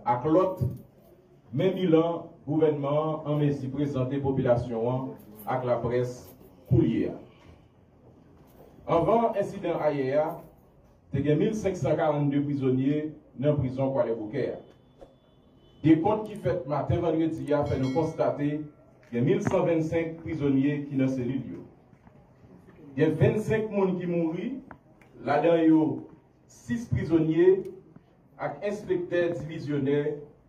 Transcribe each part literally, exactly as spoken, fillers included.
ak lòt, men bilan gouvènman an an mezi prezante popilasyon an ak laprès koulye a. Anvan ensidan ayè a, te gen mil senk san karannde prizonye nan prizon Kwadèboukè a. Dekont ki fèt maten vandredi a fè nou konstate gen mil san vennsenk prizonye ki nan selil yo. Gen vennsenk moun ki mouri, ladan yo sis prizonye ak enspektè divizyonè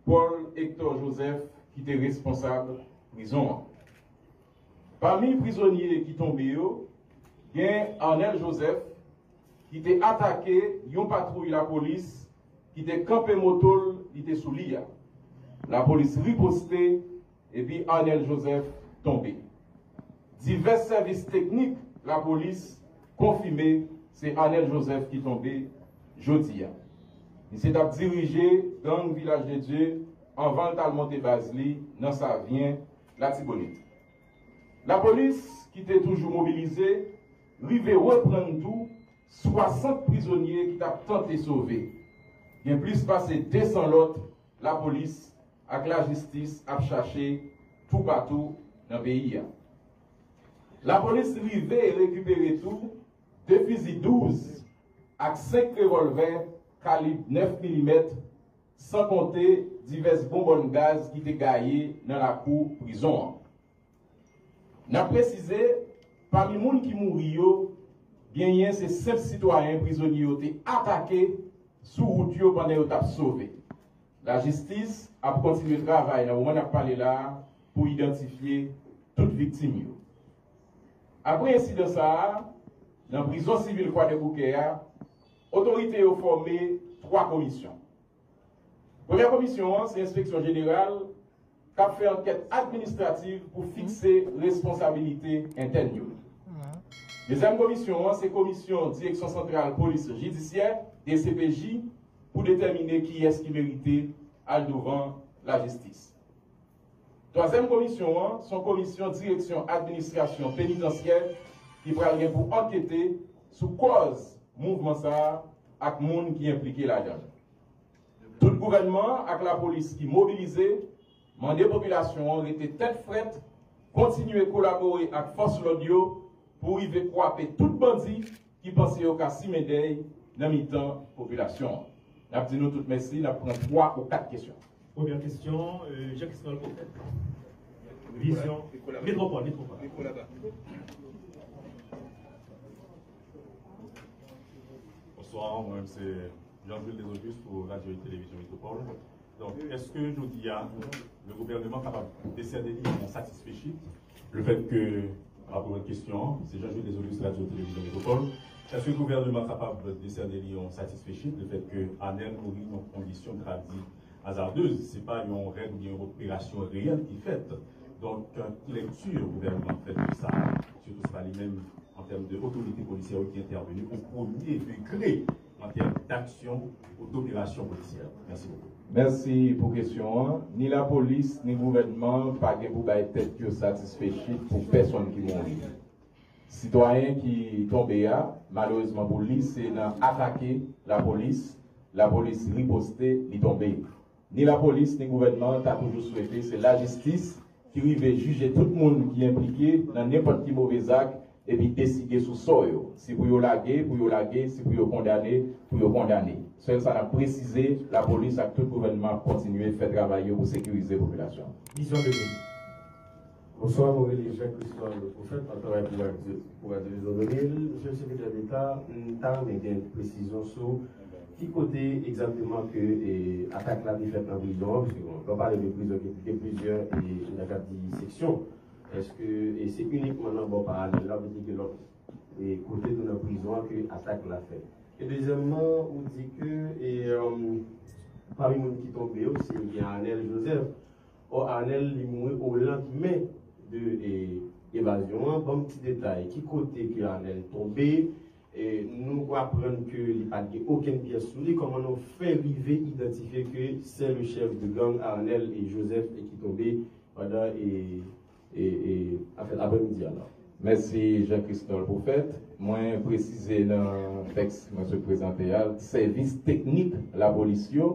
Paul Hector Joseph ki te responsab prizon an. Pami prizonye ki tonbe yo, gen Arnel Joseph, ki te atake yon patwouy lapolis ki te kanpe moto l li te sou li a. Lapolis riposte epi Arnel Joseph tonbe. Divès sèvis teknik lapolis konfime se Arnel Joseph ki tonbe jodi a. Misye t ap dirije gang Vilaj de Dye anvan l t al monte baz li nan Savyen, Latibonit. Lapolis, ki te toujou mobilize, rive reprann tou swasant prizonye ki t ap tante sove. Gen plis pase de san lòt lapolis ak lajistis ap chache toupatou nan peyi a. Lapolis rive rekipere tou de fizi douz ak senk revòlvè kalib nèf milimèt, san konte divès bonbòn gaz ki te gaye nan lakou prizon an. N ap presize, pami moun ki mouri yo, genyen se senp sitwayen prizonye yo te atake sou wout yo pandan yo t ap sove. Lajistis ap kontinye travay nan moman n ap pale la a pou idantifye tout viktim yo. Apre ensidan sa a, nan prizon sivil Kwadèboukè a, otorite yo fòme twa komisyon. Premyè komisyon an se enspeksyon jeneral k ap fè ankèt administrativ pou fikse responsabilite entèn yo. Dezyèm komisyon an se komisyon Direksyon Santral Polis Jidisyè, D C P J, pou detèmine kiyès ki merite al douvan lajistis. Twazyèm komisyon an se yon komisyon Direksyon Administrasyon Penitansyè ki pral gen pou ankete sou kòz mouvman sa a ak moun ki enplike ladan l. Tout gouvènman an ak lapolis ki mobilize, mande popilasyon an rete tèt frèt, kontinye kolabore ak fòs lòd yo pou rive kwape tout bandi ki panse yo ka simen dèy nan mitan popilasyon an. N ap di nou tout mèsi, n ap pran twa ou kat kesyon. Premyè kesyon, euh, Jean Christophe Prophète. Vizyon. Metropole, Metropole. Bonswa, mwen se Jean-Jules Desautruche pou Radio et Télévision Métropole. Donk, èske jodi a, le gouvènman kapab desène li yon satisfechit, le fèt ke, apre yon kesyon, se Jean-Jules Desautruche, Radio Télévision Métropole, èske gouvènman kapab desène li yon satisfechit, le fèt ke Arnel mouri nan kondisyon, n ka di, azardez, se pa yon règ oubyen yon operasyon reyèl ki fèt. Donk, ki lèkti gouvènman fè de sa, sitou se pa li menm an tèm de otorite polisyè ki entèveni o premye degre an tèm d'aksyon ou d'opération policière. Merci beaucoup. Mèsi pou kesyon an. Ni lapolis, ni gouvènman pa gen pou bay tèt yo satisfechit pou pèsonn ki mouri. Sitwayen ki tonbe a, malerezman pou li, se nan atake lapolis, lapolis riposte, li tonbe. Ni lapolis, ni gouvènman an ta toujou swete se lajistis ki rive jije tout moun ki enplike nan nenpòt ki move zak epi deside sou sò yo. Si pou yo lage, pou yo lage, si pou yo kondane, pou yo kondane. Sèl sa n ap presize, lapolis ak tout gouvènman ap kontinye fè travay yo pou sekirize popilasyon an. Vizyon de mil. Bonswa, mwen rele Jean Christophe Prophète, m ap travay pou radyo, pou radyo Vizyon de mil. Mesye Sekretè Deta, m ta renmen gen presizyon sou ki kote egzakteman ke, e, atak la te fèt nan prizon an, paske, bon, lè w pale de prizon, gen, gen plizyè, e, n ta ka di seksyon. Èske, e, se inikman nan bò Paralèl la, oubyen te gen lòt, e, kote tou nan prizon an ke atak la fèt? E dezyèmman, ou di ke, e, um, pami moun ki tonbe yo, se gen Arnel Joseph. Ò, Arnel, li mouri o landmen de, e, evazyon an. Ban m ti detay, ki kote ke Arnel tonbe? E, nou aprann ke li pa t gen okenn pyès sou li. Kòman nou fè rive idantifye ke se le chèf de gang Arnel e Joseph e ki tonbe pandan, e, e, e, an fèt, aprèmidi a la? Mèsi, Jean Christophe Prophète. Mwen presize nan tèks mwen sot prezante a, sèvis teknik lapolis yo,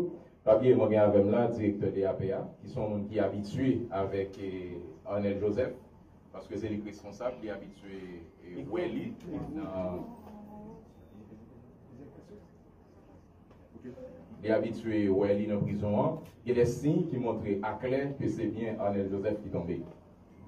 Pa bliye, mwen gen avè m la direktè D A P a, ki se yon moun ki abitye avèk eh, Arnel Joseph, paske se li k responsab, li abitye eh, wè li nan. Li abitye wè li nan prizon an. Gen de siy ki montre aklè ke se byen Arnel Joseph ki tonbe.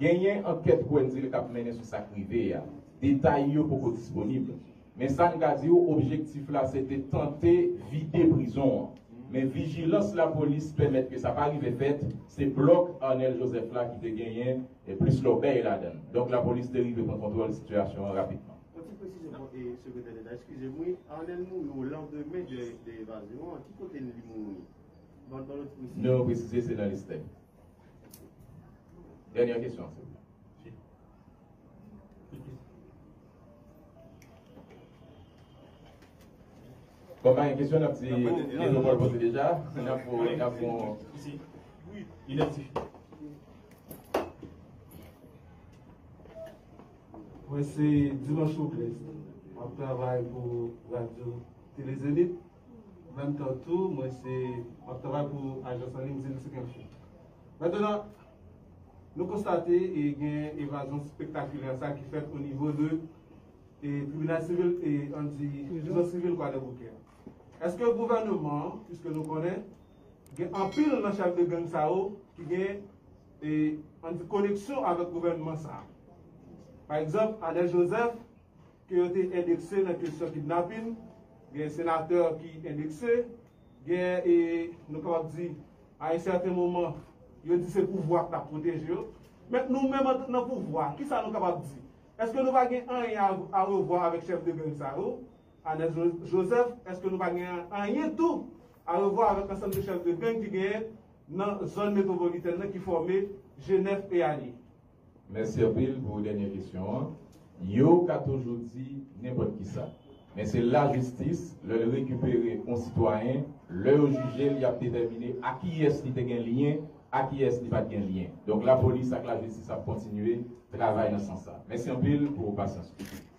Genyen ankèt Wendyl k ap mennen sou sa k rive a. Detay yo poko disponib. Men sa n ka di w, objektif la se te tante vide prizon an. Men vijilans lapolis pèmèt ke sa pa rive fèt, se blòk Arnel Joseph la ki te genyen e plis lòbèy ladan l. Donk lapolis te rive pran kontwòl sitiyasyon an rapidman. Yon ti presizyon, e, Sekretè Deta, eskize m, wi, Arnel mouri o landemen de, de evazyon an, ki kote li mouri? Ban, ban nou ti presizyon. Nou presize se nan Lestè. Dènye kesyon, silvouplè. Kòm pa gen kesyon, n ap di Metropole poze deja, n ap, n ap, Idantifye. Mwen se Dimanche Robles. M ap travay pou radyo Tele Zenith. Menm tan tou, mwen se, m ap travay pou ajans an liy Zil Sik Enfo. Mentnan, nou konstate e gen evazyon spektakilè sa ki fèt o nivo de e tribinal sivil e ann di prizon sivil Kwadèboukè. Èske gouvènman an, piske nou konnen gen anpil nan chèf de gang sa yo ki gen e ann di koneksyon avèk gouvènman sa a? Pa egzanp, Arnel Joseph, ke yo te endekse nan kesyon kidnapin, gen senatè ki endekse, gen, e, nou kapab di, a yon sèten moman, yo di se pouvwa k t ap pwoteje yo. Men nou menm an, nan pouvwa, kisa nou kapab di? Èske nou pa gen anyen a, a revwa avèk chèf de gang sa yo? Arnel Jo- Joseph, èske nou pa gen anyen tou a revwa avèk ansanm de chèf de gang ki genyen nan zòn metwopolitèn nan ki fòme G nèf e alye? Mèsi anpil pou dènye kesyon an. Yo ka toujou di nenpòt kisa. Men se lajistis, lè l rekipere yon sitwayen, lè yo jije l, y ap detèmine a kiyès li te gen lyen, a kiyès li pa t gen lyen. Donk, lapolis ak lajistis ap kontinye travay nan sans sa. Mèsi anpil pou pasyans ou.